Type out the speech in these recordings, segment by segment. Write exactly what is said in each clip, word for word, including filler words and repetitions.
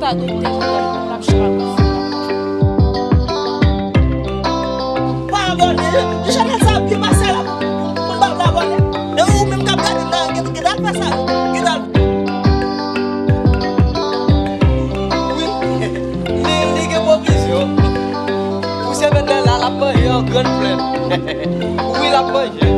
Sa doktè Jovenel, l ap chita konsa. Pa abòne, Jovenel sa ap byen pase la. Pou l pa vle abòne. E ou menm k ap gade m nan, gen, gen dal fè sa, gen dal. Wi, li, li gen pwovizyon. Pou semèn nan la, l ap manje yon grenn flè. Wi, l ap manje.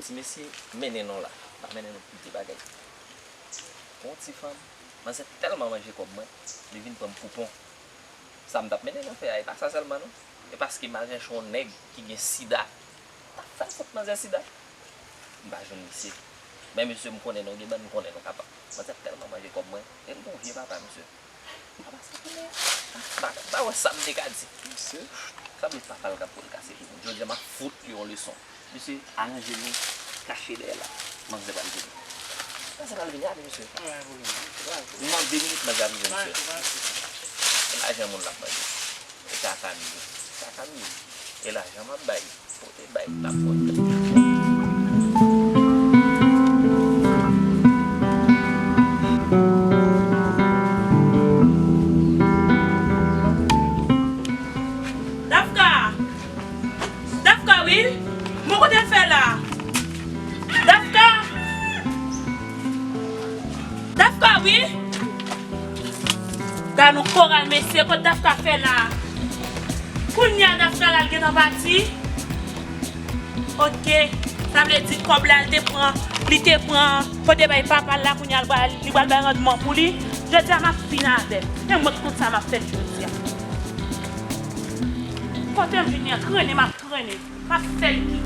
Ti mesye mennen nou la, pa mennen nou pou de bagay. Yon ti fanm, manzè tèlman manje kòb mwen, li vin pran m pou pon. Sa m t ap mennen nou fè a, e pa sa sèlman non. E paske m al chèche yon nèg ki gen sida. M t ap fè l fout manzè sida. M pa jwenn misye. Men mesye, m konnen nou gen bann, m konnen nou kapab. Manzè tèlman manje kòb mwen, e l gon vye papa, mesye. Papa sa konnen, m pa, m pa wè sa m te ka di. Mesye, sa vle papa l k ap pou l kase pou moun. Jodi a, m ap fout li yon leson. Mesye, aranje nou, kache dèyè la. Manzè pral vini. Manzè pral vini, ale, mesye. Nan de minit, manzè ap vini, mesye. E lajan moun l ap mande. E kaka m ye. Kaka m ye. E lajan m ap bay. Pote bay, m ap pote. Dafka! Dafka, wi! Bon, kote l fè la? Dafka! Dafka, wi! Gad yon koral, mesye, kot Dafka fè la? Kounye a Dafka la, l gentan pati? Oke, sa vle di kòb la, l te pran, li te pran, pote bay papa l la, kounye a l pral, li pral bay randman pou li. Jodi a, m ap fin avè l. Men mwen k konn sa m ap fè l jodi a. Kote m vini an, trennen m ap trennen. M ap fè l kite.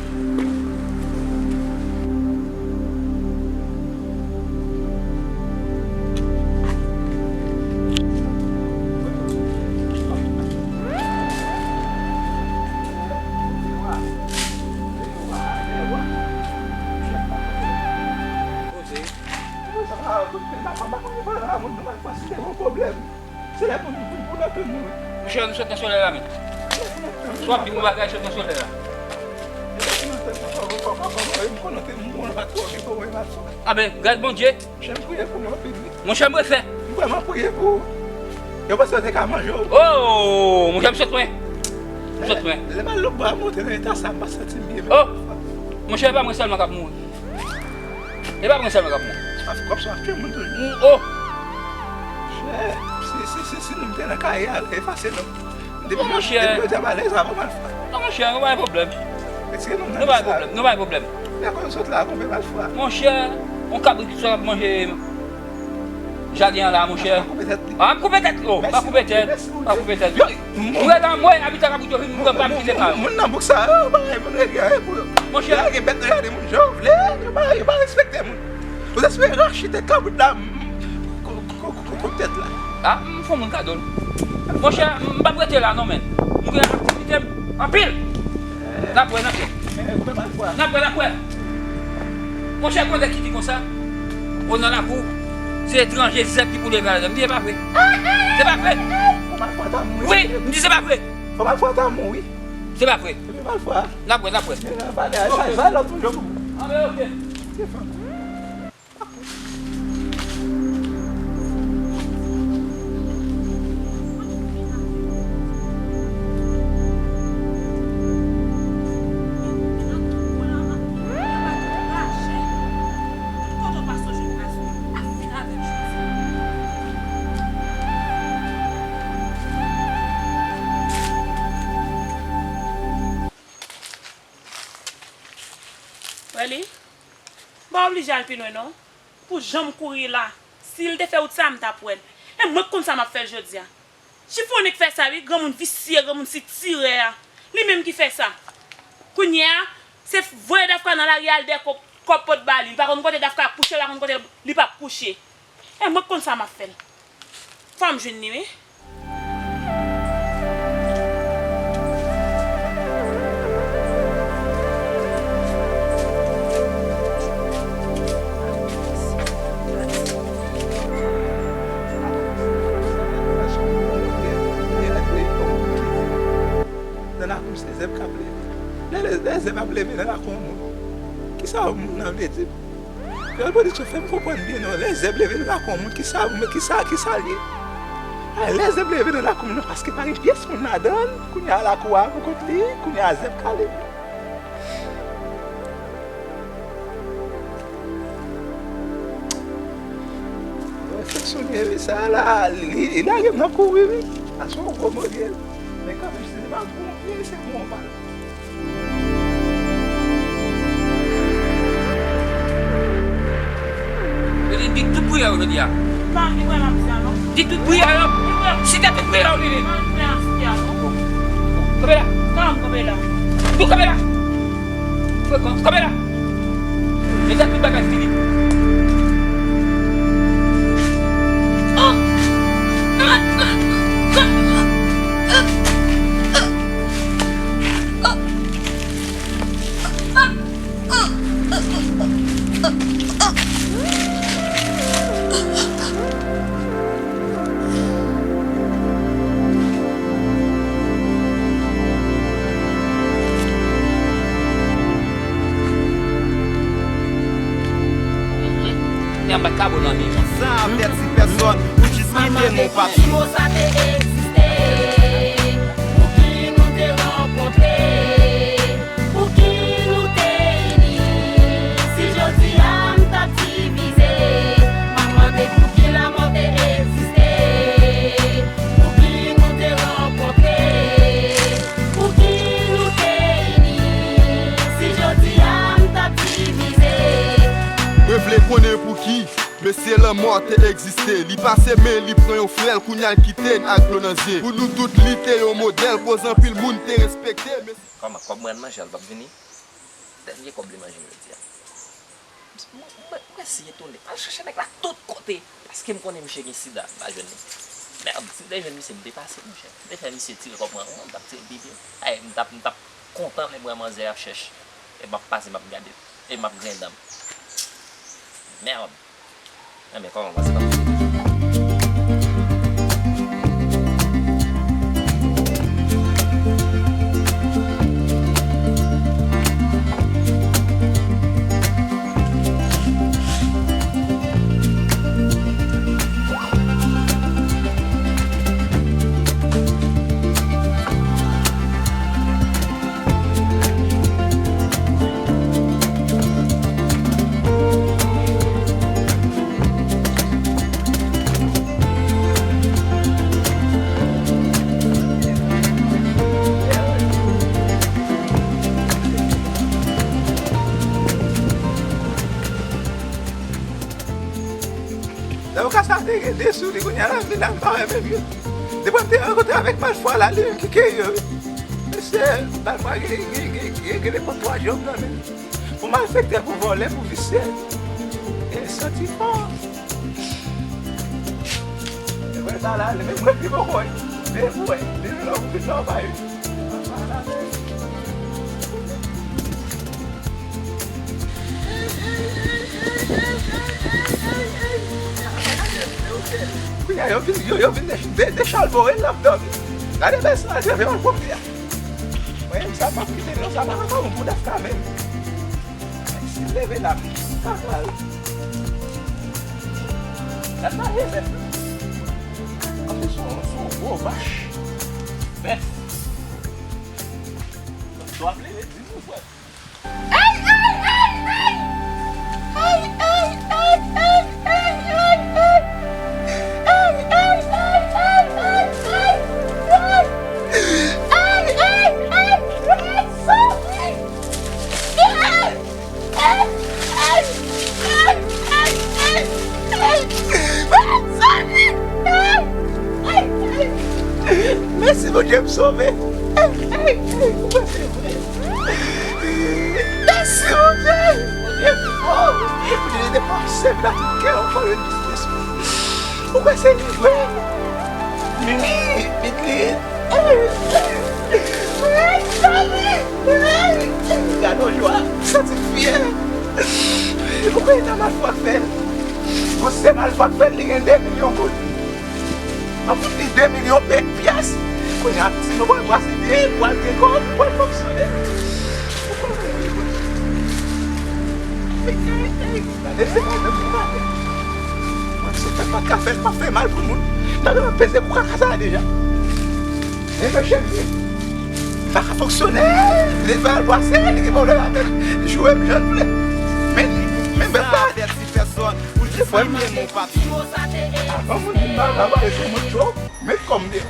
Monchè, nou sot nan solèy la, men. Si w ap di m yon bagay, sot nan solèy la. Anben, gras Bondye. Monchè, m refè. Oh, monchè, m sot lwen. M sot lwen. Oh, monchè, e pa mwen sèlman k ap mouri. E pa mwen sèlman k ap mouri. W ap, w ap, w ap tchwe moun toujou. Mm, oh! Monchè, si, si, si, si nou te nan kay a, efase non. Depi, non, monchè. Depi yo di a pale, sa pa malfwa. Non, monchè, nou pa gen pwoblèm. Retire non nan lista. Nou pa gen pwoblèm, nou pa gen pwoblèm. Men akoz nou sot la, konpe malfwa. Monchè, yon kabrit ki sot ap manje jaden an la, monchè. Pa koupe tèt li. Ah, m koupe tèt, oh, pa koupe tèt. Pa koupe tèt. Yo, m wè nan mwen, abitan kabrit yo vin pran pa m kite pa yo. Moun nan bouk sa yo, yo pa gen moun regle anyen pou yo. Monchè. Yo lage bèt nan jaden moun jan yo vle, yo pa, yo pa respekte moun. Ou ta espere rache tèt kabrit la, m, kou, kou, kou, kou, kou tèt la. Ah, m fè moun kado l. Monchè, m p ap rete la non, men. M gen aktivite m anpil. N ap wè, n ap wè. N ap wè, n ap wè. Monchè, konnen ki di konsa, o nan lakou, se etranje zèb ki pou leve ladan. M di se pa vre. Se pa vre. Wi, m di se pa vre. Se pa vre. Se pa vre. N ap wè, n ap wè. N ap wè, n ap wè. Anben, oke. Wè li? M pa oblije al pi lwen non. Pou jan m kouri la, si l te fè wout sa, m t ap wè l. E mwen k konn sa m ap fè l jodi a. Chifonnen k fè sa wi, granmoun visye, granmoun sitirè a. Li menm ki fè sa. Kounye a, se voye Dafka nan lari al dèyè kòb, kòb pot ba li. Li pa konn kote Dafka ap kouche, li pa konn kote li p ap kouche. E mwen k konn sa m ap fè l. Fò m jwenn li, wi. Nan lakou m se zèb k ap leve. Lè, lè, lè zèb ap leve nan lakou yon moun, kisa yon moun nan vle di m? Pyè Pwodiksyon fè m konprann byen non, lè zèb leve nan lakou yon moun, kisa, kisa, kisa l ye? Ay, lè zèb leve nan lakou m nan, paske pa gen pyès moun ladan l, kounye a lakou a pou kont li, kounye a zèb ka leve. Refleksyon m ye wi, sa la, li, li lage m nan kouri wi. Sa se yon gwo mo l ye. Men kanmenm, si se pa gwo mo l ye, se gwo mo pa l. Yo di, di tout priyè w jodi a. Pa anvi wè m ap di a non. Di tout priyè yo. Site tout priyè w, Lili. Pa anvi wè m ap di a non. Kanpe la. Kanpe la. Tou kanpe la. Frekan, kanpe la. Deja tout bagay fini. Nèg m bat kabo nan men. San avèti pèsòn, ou jis kite nou pati. Sa te egziste. Pou ki nou te rankontre? Pou ki nou te ini? Si jodi a m t ap divize, m ap mande pou ki lanmò te egziste. Pou ki nou te rankontre? Pou ki nou te ini? Si jodi a m t ap divize. Mwen vle konnen pou ki. Mesye, lanmò te egziste. Li pase men, li pran yon frè l, kounye a l kite n ak dlo nan zye. Pou nou tout, li te yon modèl, koz anpil moun te respekte. Mesye. Kòman, kòb mwen manje a, l p ap vini? Dènye kòb li manje jodi a. Mwen, mwen, mwen si etone. M al chache nèg la tout kote. Paske m konnen misye gen sida, m pa jwenn li. Mèd, si m te jwenn misye, m te pase, monchè. M te fè misye tire kòb mwen, m t ap tire pipi. Ay, m t ap, m t ap kontan lè m wè manzè ap chèch. E m ap pase, m ap gade l. E m ap griyen dan m. Mèd. Enben, kòman w panse m ap fini? Lè ou ka sa te gen de sou li, kounye a la, vin la, m pa wè menm yo. Depi m te rankontre avèk malfwa la, li menm ki keyi yo, wi. Mesye, malfwa gen, gen, gen, gen, gen de kont twa jòb nan men l. Pou malfektè, pou vòlè, pou visye. E santi fò. E vre sa la, li menm mwen pi poko, wi. Men pou wè, li menm la, ou vin la, ou pa wi. Kounye a, yo vin, yo, yo vin de, de, dechalbore l, l ap dòmi. Gade bèl sa, se vre, l pwòp li a. Mwen, sa m ap kite non, sa pa ka bon pou Dafka menm. Men si l leve la, m pa pral. Gad marye bèf. Anplis, se yon, se yon gwo vach. Bèf. Dwa m leve, di nou, frè. Mèsi Bondye, m sove. Mèsi Bondye. Bondye fò. Bondye depase m la tout kè ankò yo di Jezi. Ou kwè se li vre? Mimi, Pitlit. Gade yon jwa, santi fyè. Ou kwè e ta Malfwa k fè l? Bon, si se Malfwa k fè l, li gen de milyon goud. M ap fout li de milyon pye-, pyès. Kounye a, si nou pral brase byen, pral gen kòb, pral fonksyone. Ou kwè mwen, mwen, mwen. Ey, ey, ey. Gade se mwen menm ki pa fè. Mwen, se fè pa ka fè, pa fè mal pou moun. Tande mwen peze kou kaka sa a deja. E mesye, li pa ka fonksyone. Li va al brase, li gen pwoblèm avè l. Li joure m jan l vle. Men, men bèt la. Avèti pèsòn, ou jis li menm ou pa. Avan moun vin la, la, ba, se moun cho. Met kòm de.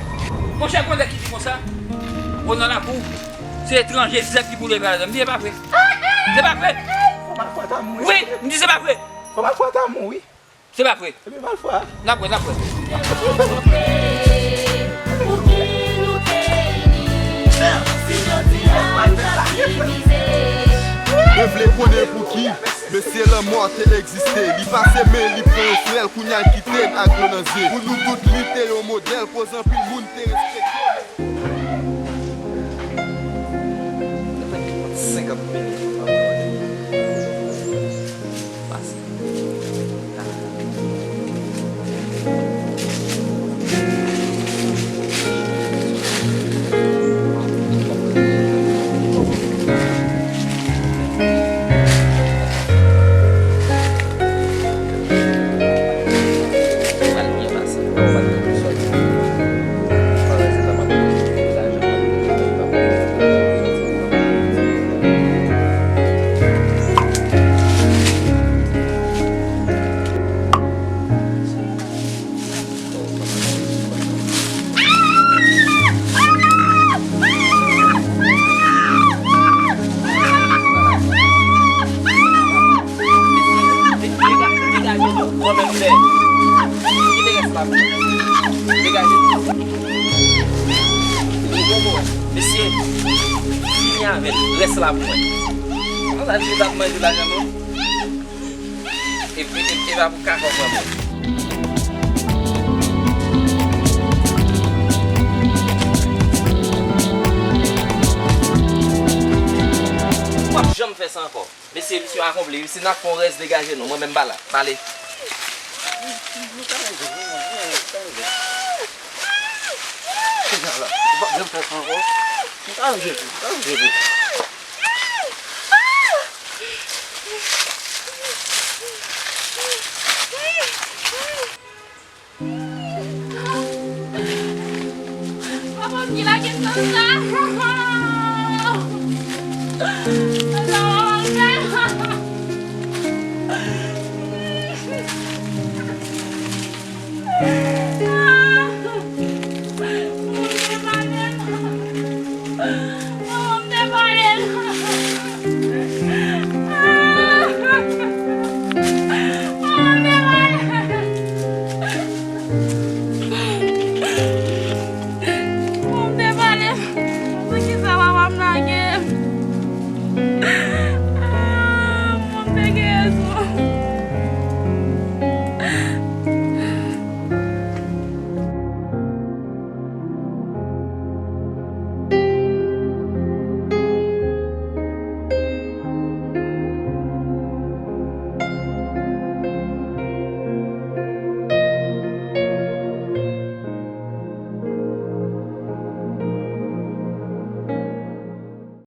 Monchè, konnen ki di konsa? Ou nan lakou, se etranje sèk ki pou leve a. M di, se pa vre. Se pa vre. Fò Malfwa ta mouri. Wi, m di, se pa vre. Fò Malfwa ta mouri. Se pa vre. Epi Malfwa. N ap wè, n ap wè. Mwen vle konnen pouki. Mesye, lanmò te egziste, li pase men li pran yon frè l, kounye a l kite n ak dlo nan zye. Pou nou tout li te yon modèl, koz anpil moun te respekte. Senkant minit. Pase. Degaje. Mesye, fini avè l. Rès la pou mwen. Ann al jwe tap manje lajan nou. Epi, epi, epi pa pou kaka w pran mwen. W ap janm fè sa ankò. Mesye, misyon akonpli. Si n ap fè yon rès degaje nou, mwen menm m pa la. M ale. Ou p ap janm fè sa ankò. M pa vle pou, m pa vle pou.